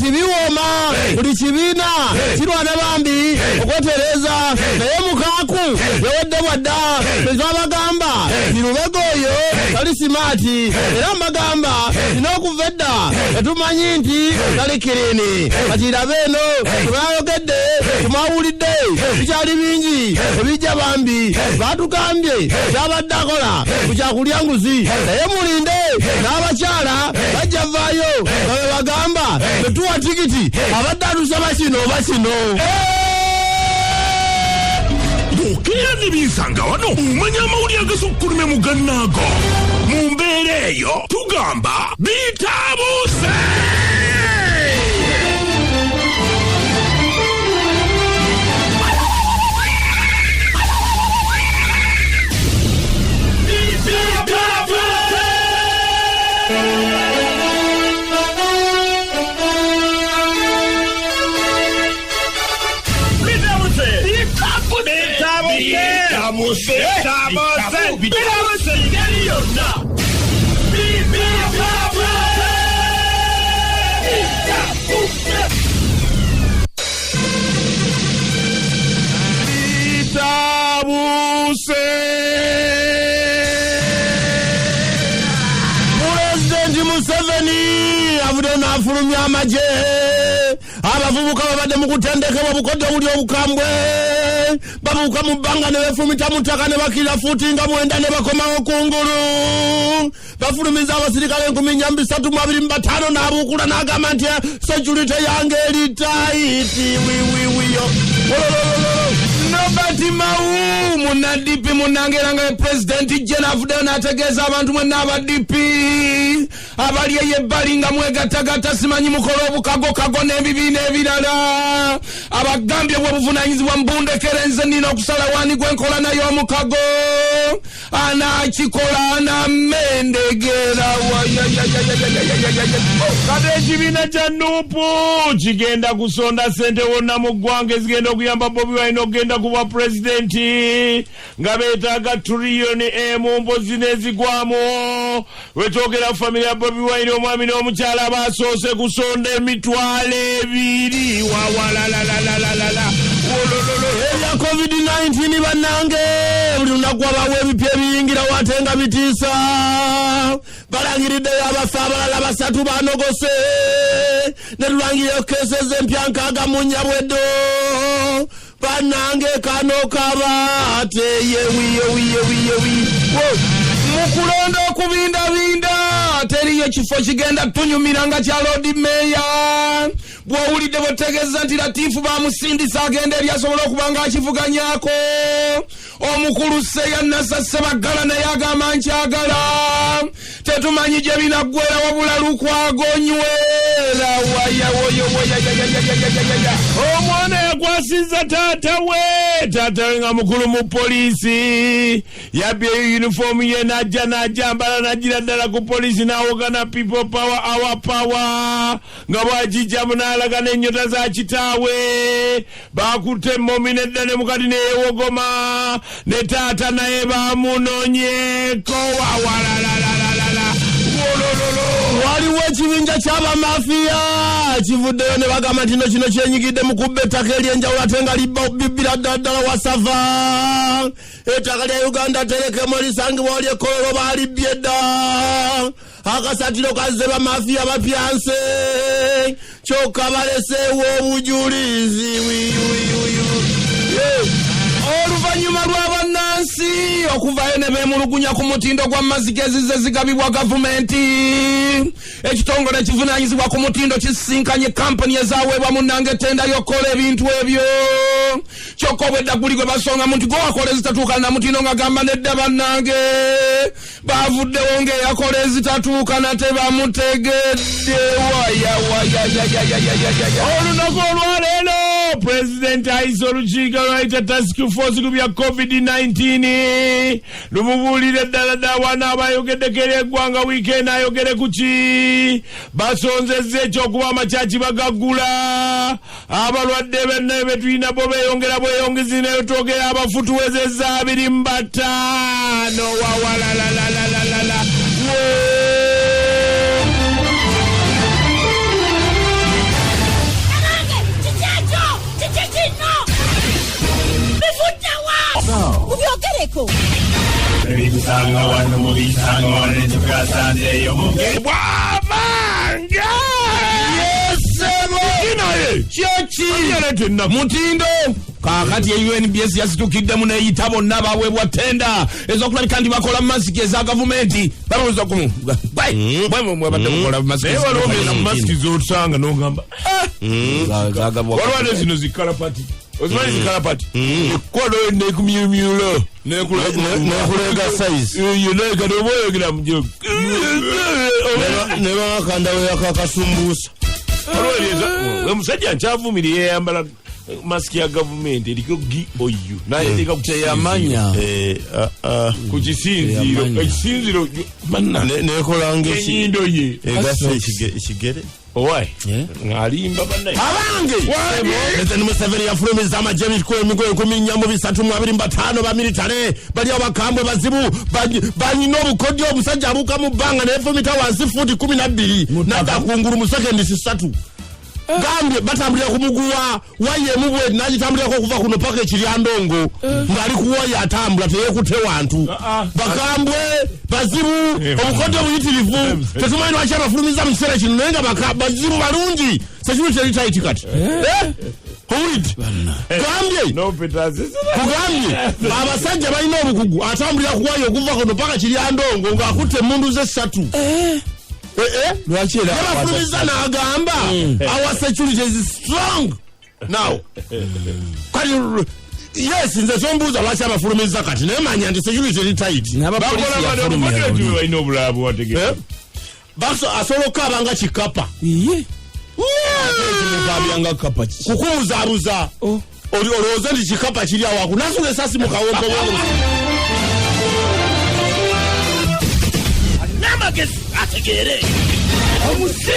Kati biwooma, buli kibiina kirwana bambi okwetereeza, naye mukaaku yawedde bwadda. Twabagamba nti Lubega oyo tali smart, era mbagamba nti n'okuva edda tetumanyi nti tali clean. Kati raba eno tebayogedde, temwawulidde, bikyali bingi ebijja bambi. Batugambye kyabadde akola ku kyakulya nguzi, naye mulinde n'abakyala bajja vaayo nga bwe bagamba tetuwa tikiti, abadde atusaba kino oba kino. Bw'okeera ne binsanga wano, omanya amawulire agasukkulumye mu gannaago. Mu mbeera eyo tugamba bitabuuse. Bitabuse. Pulezidenti Museveni avuddeyo n'afulumya amagye. Abavubuka babadde mu kutendekebwa bukodde obuli obukambwe, babuuka mu bbanga ne befumita mu ttaka ne bakirira fuuti nga 90 ne bakomawo kungulu. Bafulumiza abasirikale 4325 n'abuukula n'agamba nti security yange eri tight wiwiwiyo. Norbert Mao, munna DP munnange era nga pulezidenti jena, avuddeyo n'ategeeza abantu mwenna aba DP abali eyo ebbali nga mwegattagatta, simanyi mukola obukagokago n'ebibiina ebirala. Abagambye bwe buvunanyizibwa mbundekere, nze nina okusala wani gwenkola naye omukago anakikola anamendegera. Kati ekibiina kya NUP kigenda kusonda ssente wonna mu ggwanga ezigenda okuyamba Bobi Wine okugenda ku bwa pulezidenti, nga beetaaga 1 trillion mpozi n'ezigwamu. Wetwogera, famire ya Bobi Wine, omwami n'omukyala, basoose kusonda 20,000. Wawalalalalala. Ebya COVID-19 bannange, buli lunaku wabaawo ebipya ebiyingirawo ate nga bitiisa. Balangiriddeyo abafe abalala basatu banogose, ne tulangirireyo cases empya 64 bweddo. Bannange, kano kabaate yewiye wiye wiye wiye. Mu kulonda okubindabinda, teriyo kifo kigenda tunyumira nga kya Lord Mayor. Bw'owulidde bwetegeeza nti Latiifu bamusindisa agenda eri asobola okuba nga akivuganyako. Omukulu Seya Nasa Sebaggala naye agamba nkyagala, tetumanyi gye binaggwera, wabula Lukwago nywera wayawoyowoyayayayayayaya. Omwana yakwasizza taata we, taata we nga mukulu mu poliisi, yabbye yunifoomu ye n'ajja n'ajambala n'agira ddala ku poliisi n'awogana "People power, our power" nga bw'agijjamu n'alaga n'ennyota za kitaawe. Bakutte emmomi nedda ne mukati neyewogoma ne taata naye bamunonyeeko wawalalalalala wolololo. Waliwo ekibinja ky'abamafiya kivuddeyo ne bagamba nti no kino kyenyigidde mu kubba ettaka ery'enjawulo ate nga libbira ddala ddala wasava. Ettaka lya Uganda Telecom lisangibwa wali ekololo baalibbye dda. Akasatiro kazze, bamafiya bapyanse, kyokka baleseewo obujulizi. Oluvannyuma lw'abannansi okuvayo ne beemulugunya ku mutindo gwa mazzi ezize zigabibwa gavumenti, ekitongole ekivunaanyizibwa ku mutindo kisisinkanye kampani ezaweebwa munnange ettenda y'okukola ebintu ebyo. Kyokka obwedda guli gwe basongamu nti gwe wakola ezitatuukana na mutindo, nga gamba nedda bannange, bavuddewo ng'eyakola ezitatuukana tebamutegedde. Wayawayayayayayayaya. Olunaku olwaleero pulezidenti ayisa olukiiko lwayita task force ku bya COVID-19, lumubuulire ddala ddala wana abayogeddeko eri eggwanga wiikendi ayogere ku ki. Basonzezza ekyokuba amakyaki bagaggula, abalwadde benna betulina bo beeyongera bweyongezi, naye twogera abafu tuwezezza 25. Wawalalalalala. Bwabanga Yesebo naye kyoki yaleeta ennaku. Mutindo. Kaakati UNBS yasitukiddemu neyita bonna baweebwa tenda ez'okulabika nti bakola masiki eza gavumenti. Babuuza kumu mwebadde mukola masiki. Naye waliwo masiki z'osanga n'ogamba, Zagabwa. Waliwo ne zino zikalapati, ozimanyi zikalapati, ekola nekumyumyula. Nekulega size. Kati oba oyogera mujo. Ne bakanda weyakakasumbuusa. Omusajja nkyavumiri yeyambala masiki ya gavumenti eriko gou nayeteeka ku Teyamanya. ku kisinziiro. Teyamanya. Ekisinziiro banna. Nekolanga Enyindo ye. Egasa ekigere. Owai. Eh? Ng'alimba bannaye. Abange, President Museveni yafulumiza amagye 14,325 bamiritale. Bali abakambwe bazibu, balina obukodyo. Omusajja abuuka mu bbanga nefumita wansi fuuti 12 nadda kungulu mu seconds 3. Gambye batambulira ku muguwa, waya emu bwe nagitambulirako okuva kuno paka ekiryandongo ng'ali ku waya atambula, teyekute wantu. Bakambwe bazibu, obukodyo buyitirivu. Tetumanyi lwaki abafulumiza mu kiseera kino, naye nga bazibu balungi. Security eri tight kati. Eh? Owulidde? Gambye kugambye abasajja balina obukugu, atambulira ku waya okuva kuno paka kiryandongo ng'akutte emundu ze ssatu. Eh, eh. Lwaki era Yabafulumiza n'agamba, "Our security is strong now." Kati yes, nze tombuuza lwaki abafulumiza kati, naye manya nti security eri tight. N'abapoliisi Bakola bano yafulumya obukodyo luli. balina obulala bwewategeka. Eh? Asobola okukaaba nga kikapa. Iye. Kimukabya nga kapa ki? Kukubuzaabuza. Oh. Olowooza nti kikapa kiri awaku, nasula esasi mu kawompo. N'amagezi ategeere omusiru.